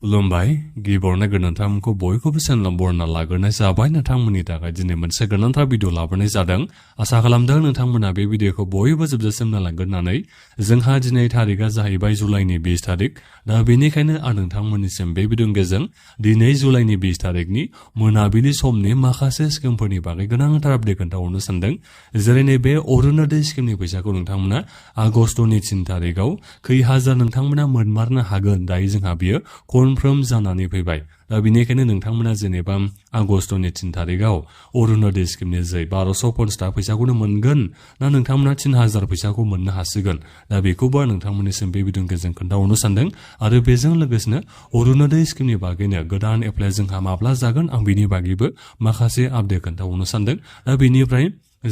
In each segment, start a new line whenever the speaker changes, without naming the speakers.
खुलुमबाय गिबियावनो गोनांथारखौ बयखौबो चेनेलाव बरायना लाग्रोनाय जाबाय नोंथांमोननि थाखाय दिनै मोनसे गोनांथार भिडिअ लाबोनाय जादों आसा खालामदों नोंथांमोना बे भिडिअखौ बयबो जोबजासिम नायलांगोन होननानै जोंहा दिनै थारिखआ जाहैबाय जुलाइनि 20 थारिख दा बेनिखायनो आं नोंथांमोननिसिम बे भिडिअनि गेजेरजों दिनै जुलाइनि 20 थारिखनि मोनाबिलि समनि माखासे स्किमफोरनि बागै गोनांथार आपडेट खोन्थाहरनो सानदों जेरै नैबे अरुणोदय स्किमनि फैसाखौ नोंथांमोना आगस्टनि 3 थारिखआव खै हाजार नोंथांमोना मोनमारनो हागोन दायो जोंहा बियो कनफार्म जानानै फैबाय दा बेनिखायनो नोंथांमोना जेनेबा आगस्टनि 3 थारिखआव अरुणोदय स्किमनि जै 1250 थाखा फैसाखौनो मोनगोन ना नोंथांमोना 3000 फैसाखौ मोननो हासिगोन दा बेखौबो नोंथांमोननिसिम बे भिडिअनि गेजेरजों खोन्थाहरनो सानदों आरो बेजों लोगोसेनो अरुणोदय स्किमनि बागैनो गोदान एप्लाइ जोंहा माब्ला जागोन आं बिनि बागैबो माखासे आपडेट खोन्थाहरनो सानदों दा बेनिफ्राय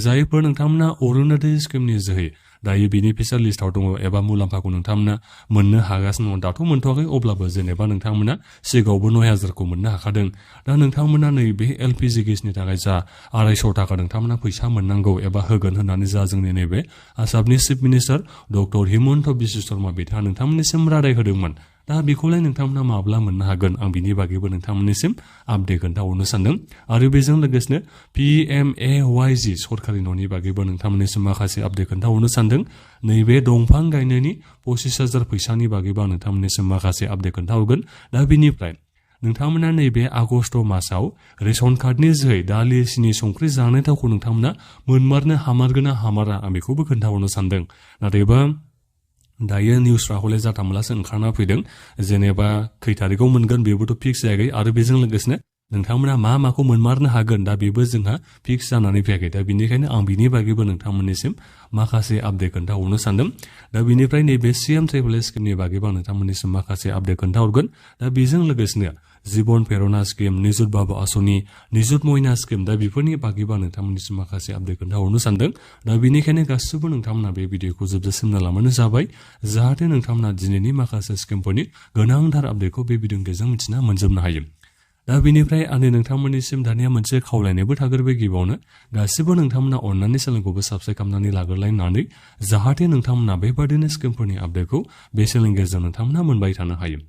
जायफोर नोंथांमोना अरुणोदय स्किमनि जोहै दायो बेनिफिसियार लिस्टआव दङ एबा मुलाम्फाखौ नोंथांमोना मोननो हागासिनो दङ दाथ' मोनथ'वाखै अब्लाबो जेनेबा नोंथांमोना सिगाङावबो 9000खौ मोननो हाखादों दा नोंथांमोना नैबे एलपिजि गेसनि थाखाय जा 250 थाखा नोंथांमोना फैसा मोननांगौ एबा होगोन होननानै जा जोंनि नैबे आसामनि chief minister doctor Himanta Biswa Sharma बिथाङा नोंथांमोननिसिम रादाय होदोंमोन दा बेखौलाय नोंथांमोना माब्ला मोननो हागोन आं बिनि बागैबो नोंथांमोननिसिम आपडेट खोन्थाहरनो सानदों आरो बेजों लोगोसेनो PMAY-G सरकारि न'नि बागैबो नोंथांमोननिसिम माखासे आपडेट खोन्थाहरनो सानदों नैबे दंफां गायनायनि 25,000 फैसानि बागैबो आं नोंथांमोननिसिम माखासे आपडेट खोन्थाहरगोन दा बेनिफ्राय नोंथांमोना नैबे आगस्ट मासाव रेशन कार्डनि जोहै दालि सिनि संख्रि जानाय थावखौ नोंथांमोना मोनमारनो हामारगोन ना हामारा आं बेखौबो खोन्थाहरनो सानदों नाथायबा दायो निउसफ्रा हले जाथामलासो ओंखारना फैदों जेनेबा खै थारिखआव मोनगोन बेबोथ' फिक्स जायाखै आरो बेजों लोगोसेनो नोंथांमोना मा माखौ मोनमारनो हागोन दा बेबो जोंहा फिक्स जानानै फैयाखै दा बेनिखायनो आं बिनि बागैबो नोंथांमोननिसिम माखासे आपडेट खोन्थाहरनो सानदों दा बेनिफ्राय नैबे CM ट्रेभेल स्किमनि बागैबो आं नोंथांमोननिसिम माखासे आपडेट खोन्थाहरगोन दा बेजों लोगोसेनो जिबन प्रेरणा स्किम निजुत बाबु आसनि निजुत मयना स्किम दा बेफोरनि बागैबो आं नोंथांमोननिसिम माखासे आपडेट खोन्थाहरनो सानदों दा बेनिखायनो गासिबो नोंथांमोना बे भिडिअखौ जोबजासिम नायलांबानो जाबाय जाहाथे नोंथांमोना दिनैनि माखासे स्किमफोरनि गोनांथार आपडेटखौ बे भिडिअनि गेजेरजों मिथिना मोनजोबनो हायो दा बेनिफ्राय आंनि नोंथांमोननिसिम दानिया मोनसे खावलायनायबो थागोरबाय गिबियावनो गासिबो नोंथांमोना अननानै चेनेलखौबो साबस्क्राइब खालामनानै लाग्रोलायनानै जाहाथे नोंथांमोना बेबादिनो स्किमफोरनि आपडेटखौ बे चेनेलनि गेजेरजों नोंथांमोना मोनबाय थानो हायो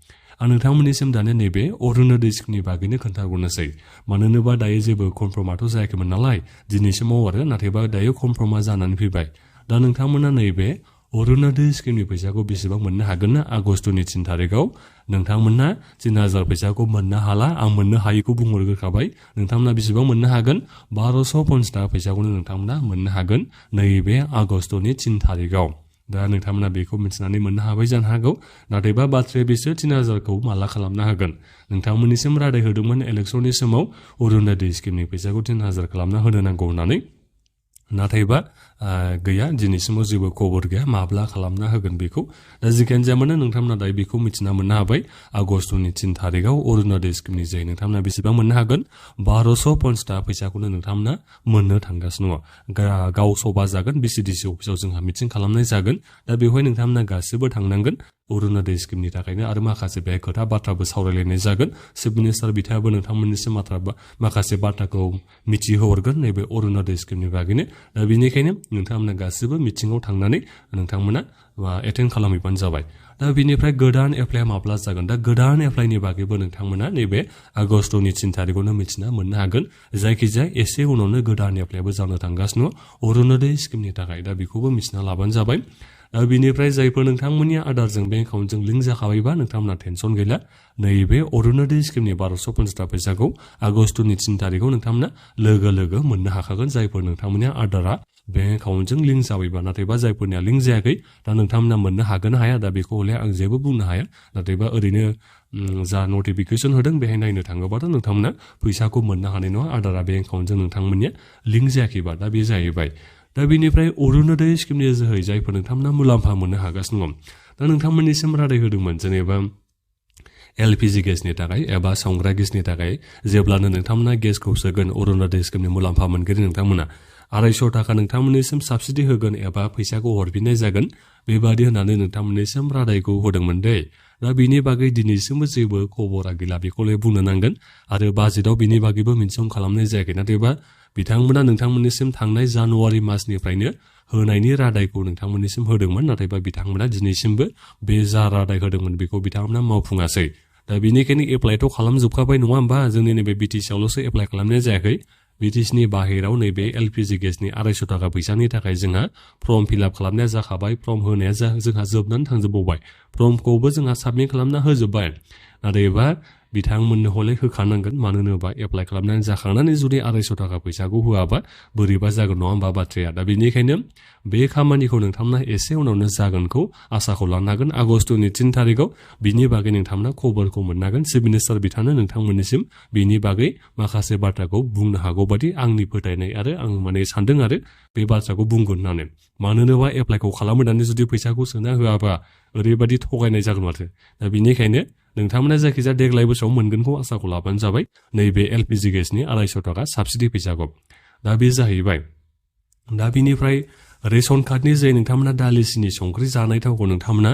आं नोंथांमोननिसिम दानिया नैबे अरुणोदय स्किमनि बागैनो खोन्थाहरनोसै मानो होनोबा दायो जेबो कनफार्माथ' जायाखैमोन नालाय दिनैसिमाव आरो नाथायबा दायो कनफार्मा जानानै फैबाय दा नोंथांमोना नैबे अरुणोदय स्किमनि फैसाखौ बेसेबां मोननो हागोन ना आगस्टनि 3 थारिखआव नोंथांमोना 3000 फैसाखौ मोननो हाला आं मोननो हायैखौ बुंहरग्रोखाबाय नोंथांमोना बेसेबां मोननो हागोन 1250 थाखा फैसाखौनो नोंथांमोना मोननो हागोन नैबे आगस्टनि 3 थारिखआव दा नोंथांमोना बेखौ मिथिनानै मोननो हाबाय जानो हागौ नाथायबा बाथ्राया बिसोर 3000खौ माला खालामनो हागोन नोंथांमोननिसिम रादाय होदोंमोन इलेक्सननि समाव अरुणोदय स्किमनि फैसाखौ 3000 खालामना होनो नांगौ होननानै नाथायबा गैया दिनैसिमाव जेबो खबर गैया माब्ला खालामना होगोन बेखौ दा जिखियानो जाया मानो नोंथांमोना दायो बेखौ मिथिना मोननो हाबाय आगस्टनि 3 थारिखआव अरुणोदय स्किमनि जोहै नोंथांमोना बेसेबां मोननो हागोन 1250 थाखा फैसाखौनो नोंथांमोना मोननो थांगासिनो दङ गाव सभा जागोन BCDC अफिसाव जोंहा मिटिं खालामनाय जागोन दा बेवहाय नोंथांमोना गासिबो थांनांगोन अरुणोदय स्किमनि थाखायनो आरो माखासे बे खोथा बाथ्राबो सावरायलायनाय जागोन चिफ मिनिस्टार बिथाङाबो नोंथांमोननिसिम माखासे बाथ्राखौ मिथिहोहरगोन नैबे अरुणोदय स्किमनि बागैनो दा बेनिखायनो नोंथांमोना गासिबो मिटिङाव थांनानै नोंथांमोना एटेन्ड खालामहैबानो जाबाय दा बेनिफ्राय गोदान एप्लाइ माब्ला जागोन दा गोदान एप्लाइनि बागैबो नोंथांमोना नैबे आगस्टनि 3 थारिखआवनो मिथिना मोननो हागोन जायखिजाया एसे उनावनो गोदान एप्लाइबो जानो थांगासिनो अरुणोदय स्किमनि थाखाय दा बेखौबो मिथिना लाबानो जाबाय दा बेनिफ्राय जायफोर नोंथांमोननि आधारजों बेंक एकाउन्टजों लिंक जाखाबायबा नोंथांमोना टेनसन गैला नैबे अरुणोदय स्किमनि 1250 थाखा फैसाखौ आगस्टनि 3 थारिखआव नोंथांमोना लोगो लोगो मोननो हाखागोन जायफोर नोंथांमोननि आधारा बेंक एकाउन्टजों लिंक जाबायबा नाथायबा जायफोरनिया लिंक जायाखै दा नोंथांमोना मोननो हागोन हाया दा बेखौ हले आं जेबो बुंनो हाया नाथायबा ओरैनो जा नटिफिकेसन होदों बेहाय नायनो थाङोबाथ' नोंथांमोना फैसाखौ मोननो हानाय नङा आधारा बेंक एकाउन्टजों नोंथांमोननिया लिंक जायाखैबा दा बे जाहैबाय दा बेनिफ्राय अरुणोदय स्किमनि जोहै जायफोर नोंथांमोना मुलाम्फा मोननो हागासिनो दं दा नोंथांमोननिसिम रादाय होदोंमोन जेनेबा LPG गेसनि थाखाय एबा संग्रा गेसनि थाखाय जेब्लानो नोंथांमोना गेसखौ सोगोन अरुणोदय स्किमनि मुलाम्फा मोनगोन नोंथांमोना 250 थाखा नोंथांमोननिसिम साबसिडि होगोन एबा फैसाखौ हरफिननाय जागोन बेबादि होननानै नोंथांमोननिसिम रादायखौ होदोंमोन दे दा बिनि बागै दिनैसिमबो जेबो खबरा गैला बेखौलाय बुंनो नांगोन आरो बाजेटआव बिनि बागैबो मेनसन खालामनाय जायाखै नाथायबा बिथांमोना नोंथांमोननिसिम थांनाय जानुवारि मासनिफ्रायनो होनायनि रादायखौ नोंथांमोननिसिम होदोंमोन नाथायबा बिथांमोना दिनैसिमबो बे जा रादाय होदोंमोन बेखौ बिथांमोना मावफुङासै दा बेनिखायनो एप्लाइथ' खालामजोबखाबाय नङा होमबा जोंनि नैबे बिटिसिआवल'सो एप्लाइ खालामनाय जायाखै बिटिसिनि बाहेराव नैबे एलपिजि गेसनि 250 थाखा फैसानि थाखाय जोंहा फर्म फिलआप खालामनाया जाखाबाय फर्म होनाया जोंहा जोबनानै थांजोबबावबाय फर्मखौबो जोंहा साबमिट खालामना होजोबबाय नाथायबा बिथांमोननो हले होखानांगोन मानो होनोबा एप्लाइ खालामनानै जाखांनानै जुदि 250 थाखा फैसाखौ होआबा बोरैबा जागोन नङा होमबा बाथ्राया दा बेनिखायनो बे खामानिखौ नोंथांमोना एसे उनावनो जागोनखौ आसाखौ लानांगोन आगस्टनि 3 थारिखआव बिनि बागै नोंथांमोना खबरखौ मोननांगोन चिफ मिनिस्टार बिथांनो नोंथांमोननिसिम बिनि बागै माखासे बाथ्राखौ बुंनो हागौ बादि आंनि फोथायनाय आरो आं माने सानदों आरो बे बाथ्राखौ बुंगोन होननानै मानो होनोबा एप्लाइखौ खालामनानै जुदि फैसाखौ सोना होआबा ओरैबायदि थगायनाय जागोन माथो दा बेनिखायनो नोंथांमोना जायखिजाया देग्लाय बोसोराव मोनगोनखौ आसाखौ लाबानो जाबाय नैबे एलपिजि गेसनि 250 थाखा साबसिडि फैसाखौ दा बे जाहैबाय दा बिनिफ्राय रेशन कार्डनि जे नोंथांमोना दालि सिनि संख्रि जानाय थावखौ नोंथांमोना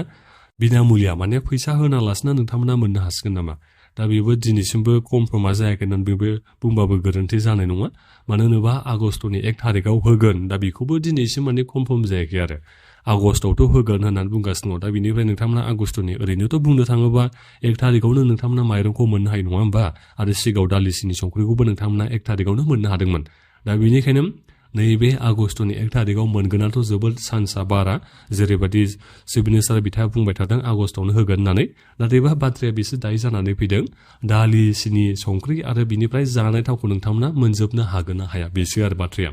बिनामुलिया माने फैसा होनालासिनो नोंथांमोना मोननो हासिगोन नामा दा बेबो दिनैसिमबो कनफार्मा जायाखै होननानै बेबो बुंबाबो गोरोन्थि जानाय नङा मानो होनोबा आगस्टनि 1 थारिखआव होगोन दा बेखौबो दिनैसिम माने कनफार्म जायाखै आरो आगस्टआवथ' होगोन होननानै बुंगासिनो दं दा बेनिफ्राय नोंथांमोना आगस्टनि ओरैनोथ' बुंनो थाङोबा 1 थारिखआवनो नोंथांमोना माइरंखौ मोननो हायो नङा होमबा आरो सिगाङाव दालि सिनि संख्रिखौबो नोंथांमोना 1 थारिखआवनो मोननो हादोंमोन दा बेनिखायनो नैबे आगस्टनि 1 थारिखआव मोनगोनाथ' जोबोद चान्सआ बारा जेरैबायदि चिफ मिनिस्टार बिथाङा बुंबाय थादों आगस्टआवनो होगोन होननानै नाथायबा बाथ्राया बिसो दायो जानानै फैदों दालि सिनि संख्रि आरो बिनिफ्राय जानाय थावखौ नोंथांमोना मोनजोबनो हागोन ना हाया बेसो आरो बाथ्राया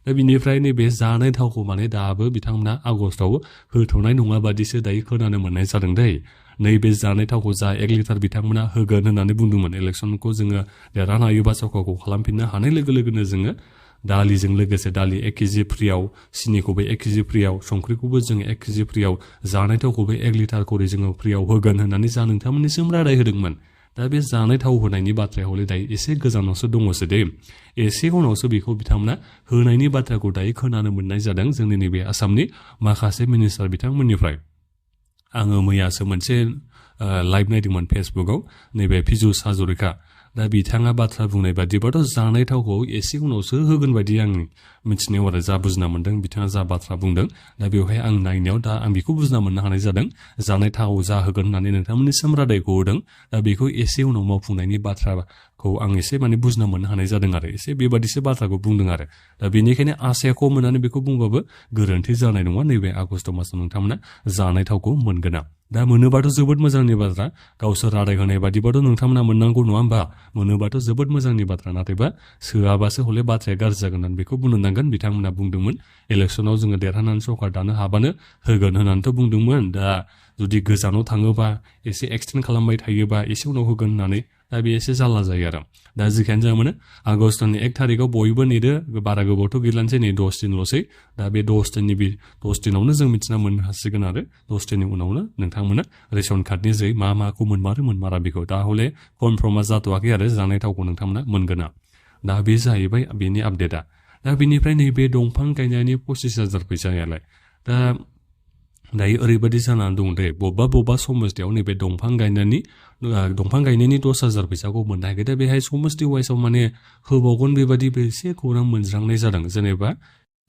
दा बिनिफ्राय नैबे जानाय थावखौ माने दाबो बिथांमोना आगस्टआव होथ'नाय नङा बादिसो दायो खोनानो मोननाय जादों दै नैबे जानाय थावखौ जा 1 लिटार बिथांमोना होगोन होननानै बुंदोंमोन इलेक्सनखौ जोङो देरहानो हायोबा सरकारखौ खालामफिननो हानाय लोगो लोगोनो जोङो दालिजों लोगोसे दालि 1 केजि फ्रियाव सिनिखौबो 1 केजि फ्रियाव संख्रिखौबो जोङो 1 केजि फ्रियाव जानाय थावखौबो 1 लिटार खरि जोङो फ्रियाव होगोन होननानै जा नोंथांमोननिसिम रादाय होदोंमोन दा बे जानाय थाव होनायनि बाथ्राया हले दायो एसे गोजानावसो दङसो दे एसे उनावसो बेखौ बिथांमोना होनायनि बाथ्राखौ दायो खोनानो मोननाय जादों जोंनि नैबे आसामनि माखासे मिनिस्टार बिथांमोननिफ्राय आङो मैयासो मोनसे लाइभ नायदोंमोन फेसबुकआव नैबे पिजुस हाजरिका दा बिथाङा बाथ्रा बुंनाय बादिबाथ' जानाय थावखौ एसे उनावसो होगोन बायदि आं मिथिनायाव आरो जा बुजिना मोनदों बिथाङा जा बाथ्रा बुंदों दा बेवहाय आं नायनायाव दा आं बेखौ बुजिना मोननो हानाय जादों जानाय थाव जा होगोन होननानै नोंथांमोननिसिम रादायखौ होदों दा बेखौ एसे उनाव मावफुंनायनि बाथ्राखौ आं एसे माने बुजिना मोननो हानाय जादों आरो एसे बेबादिसो बाथ्राखौ बुंदों आरो दा बेनिखायनो आसाया खम होननानै बेखौ बुंबाबो गोरोन्थि जानाय नङा नैबे आगस्ट मासाव नोंथांमोना जानाय थावखौ मोनगोन दा मोनोबाथ' जोबोद मोजांनि बाथ्रा गावसोर रादाय होनाय बादिबाथ' नोंथांमोना मोननांगौ नङा होमबा मोनोबाथ' जोबोद मोजांनि बाथ्रा नाथायबा सोआबासो हले बाथ्राया गाज्रि जागोन होननानै बेखौ बुंनो नांगोन बिथांमोना बुंदोंमोन इलेक्सनाव जोङो देरहानानै सरकार दानो हाबानो होगोन होननानैथ' बुंदोंमोन दा जुदि गोजानाव थाङोबा एसे एक्सटेन्ड खालामबाय थायोबा एसे उनाव होगोन होननानै दा बे एसे जाल्ला जायो आरो दा जिखायानो जा मोनो आगस्टनि 1 थारिखआव बयबो नेदो बारा गोबावथ' गैलानोसै नै 10 दिनल'सै दा बे 10 दिनावनो जों मिथिना मोननो हासिगोन आरो 10 दिननि उनावनो नोंथांमोना रेशन कार्डनि जै मा माखौ मोनमारा बेखौ दा हले कनफार्मा जाथ'वाखै आरो जानाय थावखौ नोंथांमोना मोनगोना दा बे जाहैबाय बेनि आपडेटआ दा बेनिफ्राय नैबे दंफां गायनायनि 25,000 फैसायालाय दा दायो ओरैबायदि जानानै दं दे बबेबा समस्थियाव नैबे दंफां गायनायनि 10,000 फैसाखौ मोननो हायाखै दा बेहाय समस्ति वाइसआव माने होबावगोन बेबायदि एसे खौरां मोनज्रांनाय जादों जेनेबा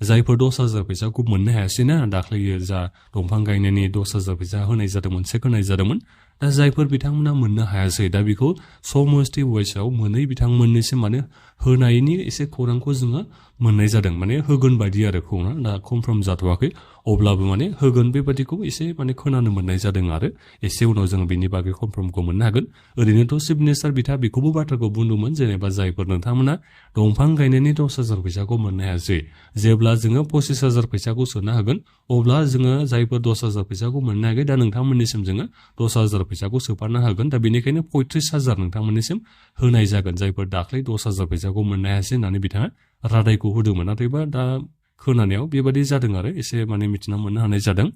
जायफोर 10,000 फैसाखौ मोननो हायासैना दाख्लै जा दंफां गायनायनि 10,000 फैसा होनाय जादोंमोन चेक होनाय जादोंमोन दा जायफोर बिथांमोना मोननो हायासै दा बेखौ समस्ति वाइसआव मोनै बिथांमोननिसिम माने होनायनि एसे खौरांखौ जोङो मोननाय जादों माने होगोन बायदि आरो खौरां दा कनफार्म जाथ'वाखै अब्लाबो माने होगोन बेबादिखौ एसे माने खोनानो मोननाय जादों आरो एसे उनाव जोङो बेनि बागै कनफार्मखौ मोननो हागोन ओरैनोथ' चिफ मिनिस्टार बिथाङा बेखौबो बाथ्राखौ बुंदोंमोन जेनेबा जायफोर नोंथांमोना दंफां गायनायनि 10,000 फैसाखौ मोननो हायासै जेब्ला जोङो 25,000 फैसाखौ सोना होगोन अब्ला जोङो जायफोर 10,000 फैसाखौ मोननो हायाखै दा नोंथांमोननिसिम जोङो 10,000 फैसाखौ सोफानो हागोन दा बेनिखायनो 35,000 नोंथांमोननिसिम होनाय जागोन जायफोर दाख्लै 10,000 फैसाखौ मोननो हायासै होननानै बिथाङा रादायखौ होदोंमोन नाथायबा दा खोनानायाव बेबादि जादों आरो एसे माने मिथिना मोननो हानाय जादों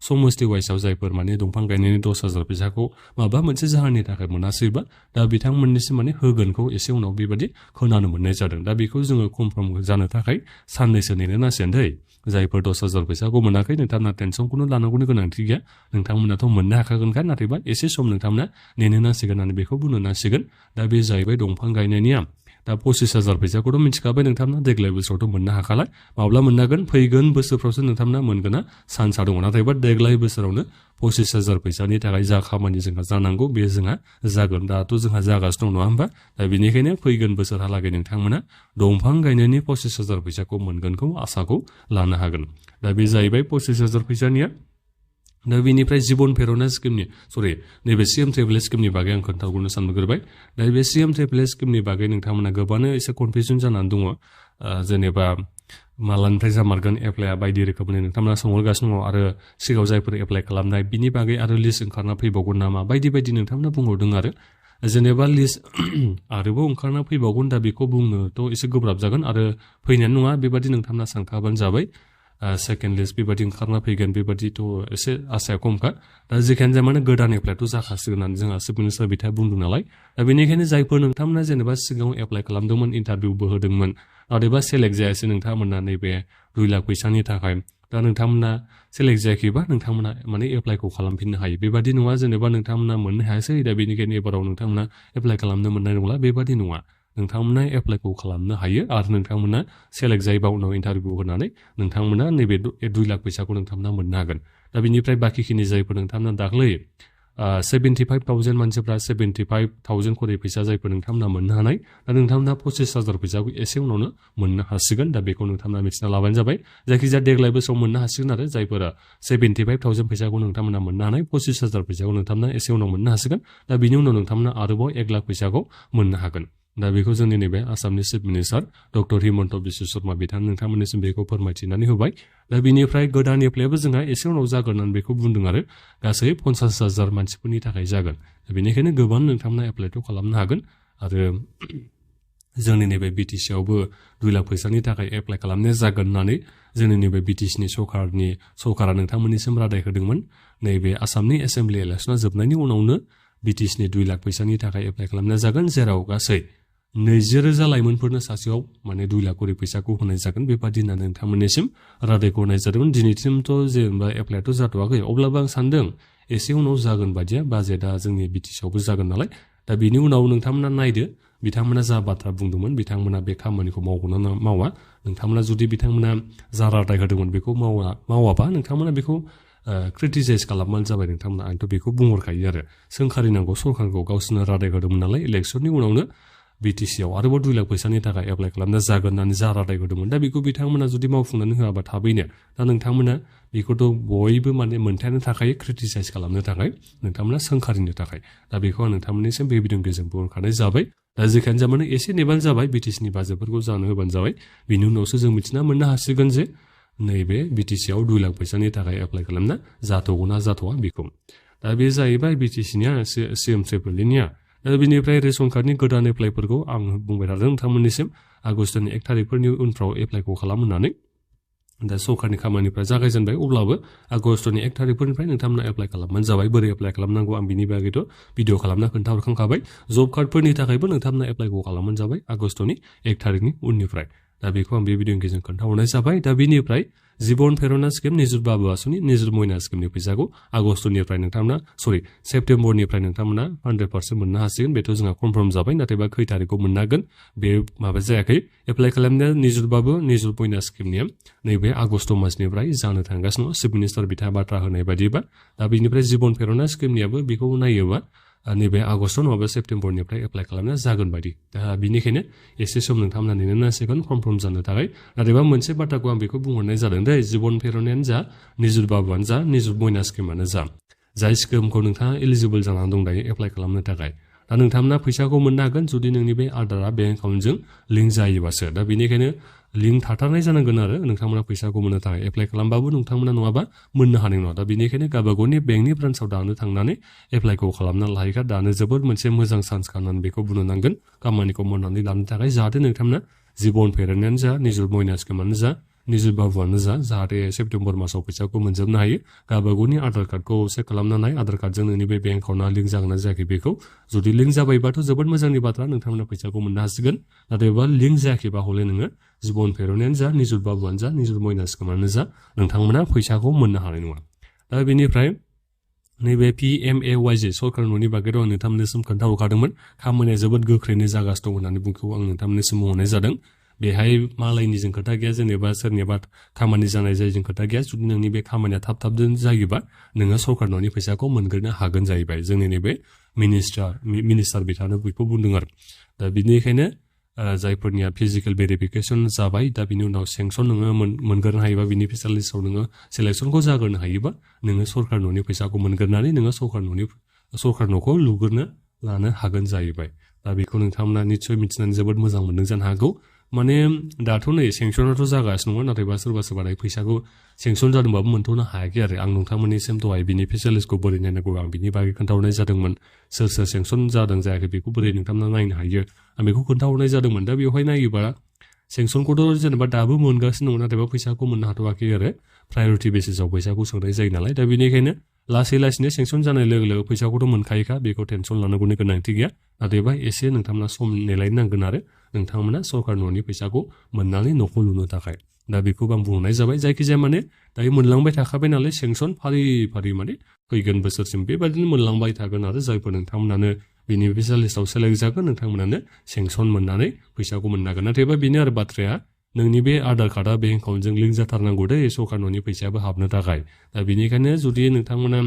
समस्ति वाइसआव जायफोर माने दंफां गायनायनि 10,000 फैसाखौ माबा मोनसे जाहोननि थाखाय मोनासैबा दा बिथांमोननिसिम माने होगोनखौ एसे उनाव बेबादि खोनानो मोननाय जादों दा बेखौ जोङो कनफार्म जानो थाखाय साननैसो नेनो नांसिगोन दै जायफोर 10,000 फैसाखौ मोनाखै नोंथांमोना टेनसनखौनो लानांगौनि गोनांथि गैया नोंथांमोनाथ' मोननो हाखागोनखा नाथायबा एसे सम नोंथांमोना नेनो नांसिगोन होननानै बेखौ बुंनो नांसिगोन दा बे जाहैबाय दंफां गायनायनिया दा 25,000 फैसाखौथ' मिथिखाबाय नोंथांमोना देग्लाय बोसोरावथ' मोननो हाखाला माब्ला मोननागोन फैगोन बोसोरफ्रावसो नोंथांमोना मोनगोना चान्सआ दङ नाथायबा देग्लाय बोसोरावनो 25,000 फैसानि थाखाय जा खामानि जोंहा जानांगौ बे जोंहा जागोन दाथ' जोंहा जागासिनो दं नङा होमबा दा बेनिखायनो फैगोन बोसोरहालागै नोंथांमोना दंफां गायनायनि 25,000 फैसाखौ मोनगोनखौ आसाखौ लानो हागोन दा बे जाहैबाय 25,000 फैसानिया दा बेनिफ्राय जिबन प्रेरणा स्किमनि नैबे सीएम ट्रेभेल स्किमनि बागै आं खोन्थाहरनो सानग्रोबाय दा बे सीएम ट्रेभेल स्किमनि बागै नोंथांमोना गोबांनो एसे कनफिउजन जानानै दङ जेनेबा मालानिफ्राय जामारगोन एप्लाइआ बायदि रोखोमनि नोंथांमोना सोंहरगासिनो दङ आरो सिगाङाव जायफोर एप्लाइ खालामनाय बिनि बागै आरो लिस्ट ओंखारना फैबावगोन नामा बायदि बायदि नोंथांमोना बुंहरदों आरो जेनेबा लिस्ट आरोबाव ओंखारना फैबावगोन दा बेखौ बुंनोथ' एसे गोब्राब जागोन आरो फैनायानो नङा बेबादि नोंथांमोना सानखाबानो जाबाय सेकेन्ड लिस्ट बेबादि ओंखारना फैगोन बेबादिथ' एसे आसाया खमखा दा जेखियानो जाया माने गोदान एप्लाइथ' जाखासिगोन होननानै जोंहा चिफ मिनिस्टार बिथाङा बुंदों नालाय दा बेनिखायनो जायफोर नोंथांमोना जेनेबा सिगाङाव एप्लाइ खालामदोंमोन इन्टारभिउबो होदोंमोन नाथायबा सेलेक्ट जायासै नोंथांमोना नैबे 2 लाख फैसानि थाखाय दा नोंथांमोना सेलेक्ट जायाखैबा नोंथांमोना माने एप्लाइखौ खालामफिननो हायो बेबादि नङा जेनेबा नोंथांमोना मोननो हायासै दा बेनिखायनो एबाराव नोंथांमोना एप्लाइ खालामनो मोननाय नंला बेबादि नङा नोंथांमोना एप्लाइखौ खालामनो हायो आरो नोंथांमोना सेलेक्ट जायोबा उनाव इन्टारभिउ होनानै नोंथांमोना नैबे 2 लाख फैसाखौ नोंथांमोना मोननो हागोन दा बेनिफ्राय बाखिखिनि जायफोर नोंथांमोना दाख्लै 75,000 मानसिफ्रा 75,000 खरि फैसा जायफोर नोंथांमोना मोननो हानाय दा नोंथांमोना 25,000 फैसाखौ एसे उनावनो मोननो हासिगोन दा बेखौ नोंथांमोना मिथिना लाबानो जाबाय जायखिजाया देग्लाय बोसोराव मोननो हासिगोन आरो जायफोरा 75,000 फैसाखौ नोंथांमोना मोननो हानाय 25,000 फैसाखौ नोंथांमोना एसे उनाव मोननो हासिगोन दा बिनि उनाव नोंथांमोना आरोबाव 1 लाख फैसाखौ मोननो हागोन दा बेखौ जोंनि नैबे आसामनि chief minister doctor Himanta Biswa Sharma बिथाङा नोंथांमोननिसिम बेखौ फोरमायथिनानै होबाय दा बिनिफ्राय गोदान एप्लाइआबो जोंहा एसे उनाव जागोन होननानै बेखौ बुंदों आरो गासै 50,000 मानसिफोरनि थाखाय जागोन बेनिखायनो गोबां नोंथांमोना एप्लाइथ' खालामनो हागोन आरो जोंनि नैबे बिटिसि आवबो 2 लाख फैसानि थाखाय एप्लाइ खालामनाया जागोन होननानै जोंनि नैबे बिटिसिनि सरकारा नोंथांमोननिसिम रादाय होदोंमोन नैबे आसामनि एसेम्बलि इलेक्सना जोबनायनि उनावनो बिटिसिनि 2 लाख फैसानि थाखाय एप्लाइ खालामनाया जागोन जेराव गासै 20,000 लाइमोनफोरनो सासेयाव माने 2 लाख खरि फैसाखौ होनाय जागोन बेबादि होननानै नोंथांमोननिसिम रादायखौ होनाय जादोंमोन दिनैसिमथ' जेनेबा एप्लाइआथ' जाथ'वाखै अब्लाबो आं सानदों एसे उनाव जागोन बादिया बाजेटआ जोंनि बिटिसिआवबो जागोन नालाय दा बिनि उनाव नोंथांमोना नायदो बिथांमोना जा बाथ्रा बुंदोंमोन बिथांमोना बे खामानिखौ मावगोन ना मावा नोंथांमोना जुदि बिथांमोना जा रादाय होदोंमोन बेखौ मावाबा नोंथांमोना बेखौ क्रिटिसाइज खालामबानो जाबाय नोंथांमोना आंथ' बेखौ बुंहरखायो आरो सोंखारिनांगौ सरकारखौ गावसोरनो रादाय होदोंमोन नालाय इलेक्सननि उनावनो बिटिसिआव आरोबाव 2 लाख फैसानि थाखाय एप्लाइ खालामना जागोन होननानै जा रादाय होदोंमोन दा बेखौ बिथांमोना जुदि मावफुंनानै होआबा थाबैनो दा नोंथांमोना बेखौथ' बयबो माने मोनथायनो थाखाय क्रिटिसाइज खालामनो थाखाय नोंथांमोना सोंखारिनो थाखाय दा बेखौ आं नोंथांमोननिसिम बे भिडिअनि गेजेरजों बुंखानाय जाबाय दा जेखियानो जाया माने एसे नेबानो जाबाय बिटिसिनि बाजेटफोरखौ जानो होबानो जाबाय बिनि उनावसो जों मिथिना मोननो हासिगोन जे नैबे बिटिसिआव 2 लाख फैसानि थाखाय एप्लाइ खालामना जाथ'गौना जाथ'वा बेखौ दा बे जाहैबाय बिटिसिनिया सीएम ट्रेभेलनिया दा बेनिफ्राय रेशन कार्डनि गोदान एप्लाइफोरखौ आं बुंबाय थादों नोंथांमोननिसिम आगस्टनि 1 थारिखफोरनि उनफ्राव एप्लाइखौ खालाम होननानै दा सरकारनि खामानिफ्रा जागायजेनबाय अब्लाबो आगस्टनि 1 थारिखफोरनिफ्राय नोंथांमोना एप्लाइ खालामबानो जाबाय बोरै एप्लाइ खालामनांगौ आं बिनि बागैथ' भिडिअ खालामना खोन्थाहरखांखाबाय जब कार्डफोरनि थाखायबो नोंथांमोना एप्लाइखौ खालामबानो जाबाय आगस्टनि 1 थारिखनि उननिफ्राय दा बेखौ आं बे भिडिअनि गेजेरजों खोन्थाहरनाय जाबाय दा बेनिफ्राय जिबन प्रेरणा स्किम निजुत बाबु आसनि निजुत मयना स्किमनि फैसाखौ आगस्टनिफ्राय नोंथांमोना सेप्तेम्बरनिफ्राय नोंथांमोना 100% मोननो हासिगोन बेथ' जोंहा कनफार्म जाबाय नाथायबा खै थारिखआव मोननो हागोन बे माबा जायाखै एप्लाइ खालामनाया निजुत बाबु निजुत मयना स्किमनिया नैबे आगस्ट मासनिफ्राय जानो थांगासिनो दं चिफ मिनिस्टार बिथाङा बाथ्रा होनाय बायदिबा दा बेनिफ्राय जिबन प्रेरणा स्किमनियाबो बेखौ नायोबा नैबे आगस्ट नङाबा सेप्तेम्बरनिफ्राय एप्लाइ खालामनाया जागोन बायदि दा बेनिखायनो एसे सम नोंथांमोना नेनो नांसिगोन कनफार्म जानो थाखाय नाथायबा मोनसे बाथ्राखौ आं बेखौ बुंहरनाय जादों दे जिबन प्रेरणायानो जा निजुत बाबुआनो जा निजुत मयना स्किमानो जा जाय स्किमखौ नोंथाङा एलिजिबल जानानै दं दायो एप्लाइ खालामनो थाखाय दा नोंथांमोना फैसाखौ मोननो हागोन जुदि नोंनि बे आधारा बेंक एकाउन्टजों लिंक जायोबासो दा बेनिखायनो लिंक थाथारनाय जानांगोन आरो नोंथांमोना फैसाखौ मोननो थाखाय एप्लाइ खालामबाबो नोंथांमोना नङाबा मोननो हानाय नङा दा बेनिखायनो गावबागावनि बेंकनि ब्रान्सआव दानो थांनानै एप्लाइखौ खालामना लाहैखा दानो जोबोद मोनसे मोजां चान्स खालामनानै बेखौ बुंनो नांगोन खामानिखौ मावनानै लानो थाखाय जाहाथे नोंथांमोना जिबन प्रेरणायानो जा निजुत मयना स्किमानो जा निजुत बाबुआनो जा जाहाथे सेप्तेम्बर मासाव फैसाखौ मोनजोबनो हायो गावबागावनि आधार कार्डखौ चेक खालामना नाय आधार कार्डजों नोंनि बे बेंक एकाउन्टआ लिंक जागोन ना जायाखै बेखौ जुदि लिंक जाबायबाथ' जोबोद मोजांनि बाथ्रा नोंथांमोना फैसाखौ मोननो हासिगोन नाथायबा लिंक जायाखैबा हले नोङो जिबन प्रेरणायानो जा निजुत बाबुआनो जा निजुत मयना स्किमानो जा नोंथांमोना फैसाखौ मोननो हानाय नङा दा बेनिफ्राय नैबे PMAY-G सरकार न'नि बागै आं नोंथांमोननिसिम खोन्थाहरखादोंमोन खामानिया जोबोद गोख्रैनो जागासिनो दं होननानै बुंखौ आं नोंथांमोननिसिम बुंहरनाय जादों बेहाय मालायनि जों खोथा गैया जेनेबा सोरनिबा खामानि जानाय जाय जों खोथा गैया जुदि नोंनि बे खामानिया थाब जायोबा नोङो सरकार न'नि फैसाखौ मोनग्रोनो हागोन जाहैबाय जोंनि नैबे मिनिस्टार बिथाङानो बेखौ बुंदों आरो दा बिनिखायनो जायफोरनिया फिजिकेल भेरिफिकेसन जाबाय दा बिनि उनाव सेंसन नोङो मोनग्रोनो हायोबा बिनि लिस्टआव नोङो सेलेक्सनखौ जाग्रोनो हायोबा नोङो सरकार न'नि फैसाखौ मोनग्रोनानै नोङो सरकार न'खौ लुग्रोनो लानो हागोन जाहैबाय दा बेखौ नोंथांमोना निस्सय मिथिनानै जोबोद मोजां मोनदों जानो हागौ माने दाथ' नै सेंसनाथ' जागासिनो नङा नाथायबा सोरबा फैसाखौ सेंसन जादोंबाबो मोनथ'नो हायाखै आरो आं नोंथांमोननिसिम दहाय बिनि फेसिलिटिखौ बोरै नायनांगौ आं बिनि बागै खोन्थाहरनाय जादोंमोन सोर सेंसन जादों जायाखै बेखौ बोरै नोंथांमोना नायनो हायो आं बेखौ खोन्थाहरनाय जादोंमोन दा बेवहाय नायोबा सेंसनखौथ' जेनेबा दाबो मोनगासिनो दङ नाथायबा फैसाखौ मोननो हाथ'वाखै आरो प्रायरिटि बेसिसाव फैसाखौ सोंनाय जायो नालाय दा बेनिखायनो लासैनो सेंसन जानाय लोगो फैसाखौथ' मोनखायोखा बेखौ टेनसन लानांगौनि गोनांथि गैया नाथायबा एसे नोंथांमोना सम नेलायनो नांगोन आरो नोंथांमोना सरकार न'नि फैसाखौ मोननानै न'खौ लुनो थाखाय दा बेखौ आं बुंनाय जाबाय जायखिजाया माने दायो मोनलांबाय थाखाबाय नालाय सेंसन फारि माने फैगोन बोसोरसिम बेबायदिनो मोनलांबाय थागोन आरो जायफोर नोंथांमोनानो बिनि लिस्टआव सेलेक्ट जागोन नोंथांमोनानो सेंसन मोननानै फैसाखौ मोननो हागोन नाथायबा बेनो आरो बाथ्राया नोंनि बे आधार कार्डआ बेंक एकाउन्टजों लिंक जाथारनांगौ दे सरकार न'नि फैसायाबो हाबनो थाखाय दा बेनिखायनो जुदि नोंथांमोना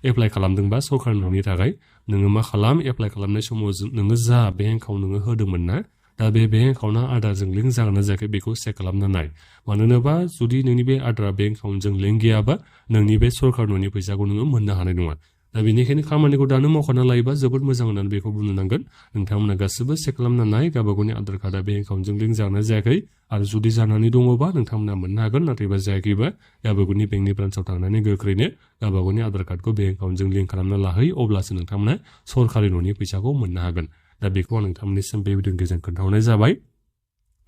एप्लाइ खालामदोंबा सरकार न'नि थाखाय नोङो मा खालाम एप्लाइ खालामनाय समाव नोङो जा बेंक एकाउन्ट नोङो होदोंमोन ना दा बे बेंक एकाउन्टआ आधारजों लिंक जागोन ना जायाखै बेखौ चेक खालामना नाय मानोना जुदि नोंनि बे आधार बेंक एकाउन्टजों लिंक गैयाबा नोंनि बे सरकार न'नि फैसाखौ नोङो मोननो हानाय नङा दा बेनिखायनो खामानिखौ दानो मावखाना लायोबा जोबोद मोजां होननानै बेखौ बुंनो नांगोन नोंथांमोना गासिबो चेक खालामना नाय गावबागावनि आधार कार्डआ बेंक एकाउन्टजों लिंक जागोन जायाखै आरो जुदि जानानै दङबा नोंथांमोना मोननो हागोन नाथायबा जायाखैबा गावबागावनि बेंकनि ब्रान्सआव थांनानै गोख्रैनो गावबागावनि आधार कार्डखौ बेंक एकाउन्टजों लिंक खालामना लाहै अब्लासो नोंथांमोना सरकारि न'नि फैसाखौ मोननो हागोन दा बेखौ आं नोंथांमोननिसिम बे भिडिअनि गेजेरजों खोन्थाहरनाय जाबाय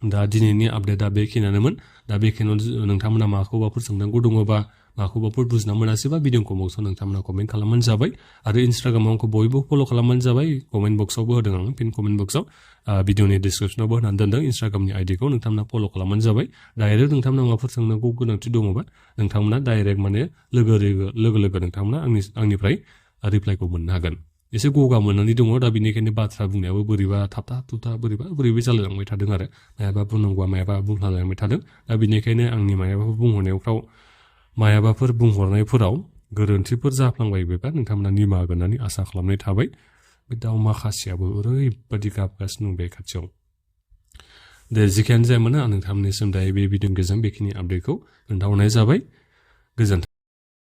दा दिनैनि आपडेटआ बेखिनियानोमोन दा बेखिनियाव नोंथांमोना माखौबाफोर सोंनांगौ दङबा माखौबाफोर बुजिना मोनासैबा भिडिअखौ बक्सआव नोंथांमोना कमेन्ट खालामबानो जाबाय आरो इन्सटाग्रामाव आंखौ बयबो फल' खालामबानो जाबाय कमेन्ट बक्सआवबो होदों आं पिन कमेन्ट बक्सआव भिडिअनि डिसक्रिपसनावबो होनानै दोनदों इन्सटाग्रामनि आइडिखौ नोंथांमोना फल' खालामबानो जाबाय डाइरेक्ट नोंथांमोना माबाफोर सोंनांगौ गोनांथि दङबा नोंथांमोना डाइरेक्ट माने लोगो नोंथांमोना आंनिफ्राय रिप्लाइखौ मोननो हागोन एसे गगा मोननानै दङ दा बेनिखायनो बाथ्रा बुंनायाबो बोरैबा थाबथा थुबथा बोरैबा जालायलांबाय थादों आरो मायाबा बुंनांगौआ मायाबा बुंलांबाय थादों दा बेनिखायनो आंनि मायाबाफोर बुंहरनायफोराव गोरोन्थिफोर जाफ्लांबायबा नोंथांमोना निमाहा होगोन होननानै आसा खालामनाय थाबाय बे दाउ माखासेयाबो ओरैबादि गाबगासिनो दं बे खाथियाव दे जिखियानो जाया मानो आं नोंथांमोननिसिम दायो बे भिडिअनि गेजेरजों बेखिनि आपडेटखौ खोन्थाहरनाय जाबाय गोजोन्थों